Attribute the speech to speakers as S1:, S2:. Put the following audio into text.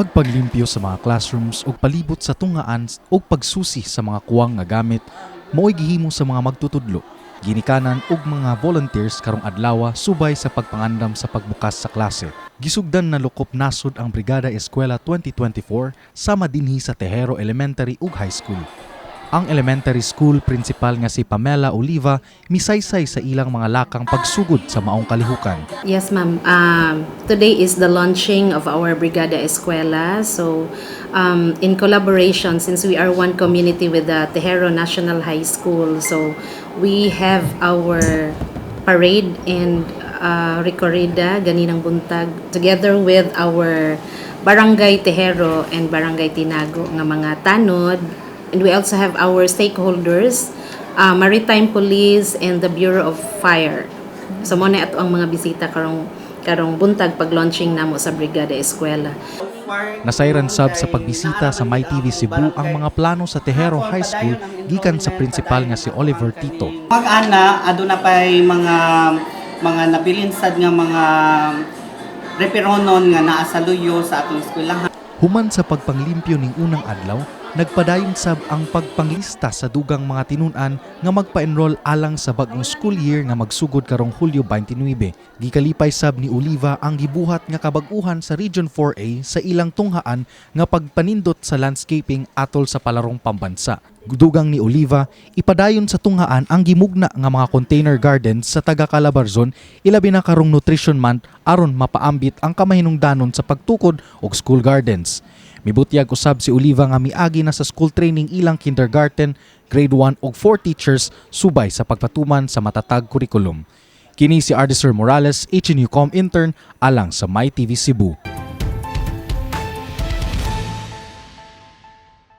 S1: Pagpaglimpyo sa mga classrooms ug palibot sa tunghaan ug pagsusi sa mga kuwang nga gamit mao'y gihimo sa mga magtutudlo, ginikanan ug mga volunteers karong adlaw subay sa pagpangandam sa pagbukas sa klase. Gisugdan na Lokop Nasod ang Brigada Eskwela 2024 sama dinhi sa Tejero Elementary ug High School. Ang elementary school principal nga si Pamela Oliva misaysay sa ilang mga lakang pagsugod sa maong kalihukan.
S2: Yes, ma'am. Today is the launching of our Brigada Eskwela. So, in collaboration, since we are one community with the Tejero National High School, so we have our parade and recorrida ganinang buntag together with our Barangay Tejero and Barangay Tinago nga mga tanod. And we also have our stakeholders, Maritime Police and the Bureau of Fire. So mao na ato ang mga bisita karong karong buntag pag-launching namo sa Brigada Eskwela.
S1: Nasayran sab sa pagbisita sa MyTV Cebu ang mga plano sa Tejero High School gikan sa principal nga si Oliver Tito.
S3: Mag-ana, aduna pay mga nabilin sad nga mga reperonon nga naa sa luyo sa atong eskwelahan.
S1: Human sa pagpanglimpyo ning unang adlaw, nagpadayon sab ang pagpanglista sa dugang mga tinun-an nga magpa-enroll alang sa bag-ong school year nga magsugod karong Hulyo 29. Gikalipay sab ni Oliva ang gibuhat nga kabag-uhan sa Region 4A sa ilang tunghaan nga pagpanindot sa landscaping atol sa Palarong Pambansa. Dugang ni Oliva, ipadayon sa tunghaan ang gimugna nga mga container gardens sa taga Calabarzon, ilabi na karong Nutrition Month, aron mapaambit ang kamahinungdanon sa pagtukod og school gardens. Mibutyag usab si Oliva nga miagi na sa school training ilang kindergarten, grade 1 ug 4 teachers subay sa pagpatuman sa matatag kurikulum. Kini si Ardiser Morales, HNUCOM intern, alang sa MyTV Cebu.